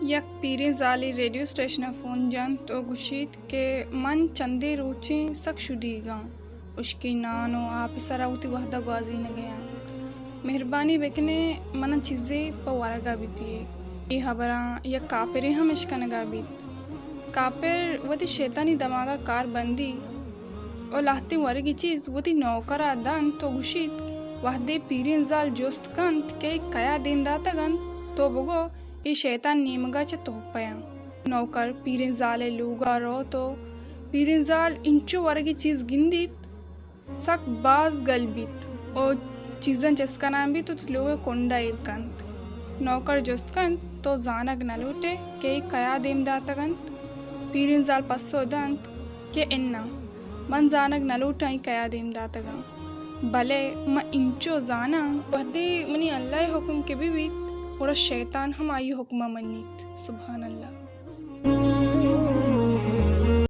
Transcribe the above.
یک پیریں زالے ریڈیو اسٹیشن ءَ فون جنت ءُ گوشیت کہ من چندے روچیں سک شدیگ آں، ہشکیں نان ءُ آپ ءِ سرا وتی وہد ءَ گوازینگ ءَ آں۔ مہربانی بکن ئے، من ءَ چیزے پہ ورگ ءَ بدئے۔ اے ہبراں یک کاپرے ہم اشکنگ ءَ بیت۔ کاپر وتی شیطانی دماگ ءَ کار بندی ءُ لہتیں ورگی چیز وتی نوکر ءَ دنت ءُ گوشیت، وہدے پیریں زال جست کنت کہ اے کیا دیم داتگ انت، تو بگو اے شیطان نیمگ ءَ چہ تحفہ آں۔ نوکر پیریں زال ءِ لوگ ءَ روت ءُ پیریں زال انچو ورگی چیز گندیت، سک باز گل بیت ءُ چیزاں چست کنان بیت ءُ وتی لوگ ءِ کنڈ ءَ ایر کنت۔ نوکر جست کنت، تو زانگ نہ لوٹ ئے کہ اے کیا دیم داتگ انت؟ پیریں زال پسو دنت کہ اناں، من زانگ نہ لوٹاں اے کیا دیم داتگ انت، بلے من انچو زاناں، وہدے منی اللہ ءِ حکم کہ بہ بیت، گڑا شیطان ہم آئی ءِ حکم ءَ منیت۔ سبحان اللہ۔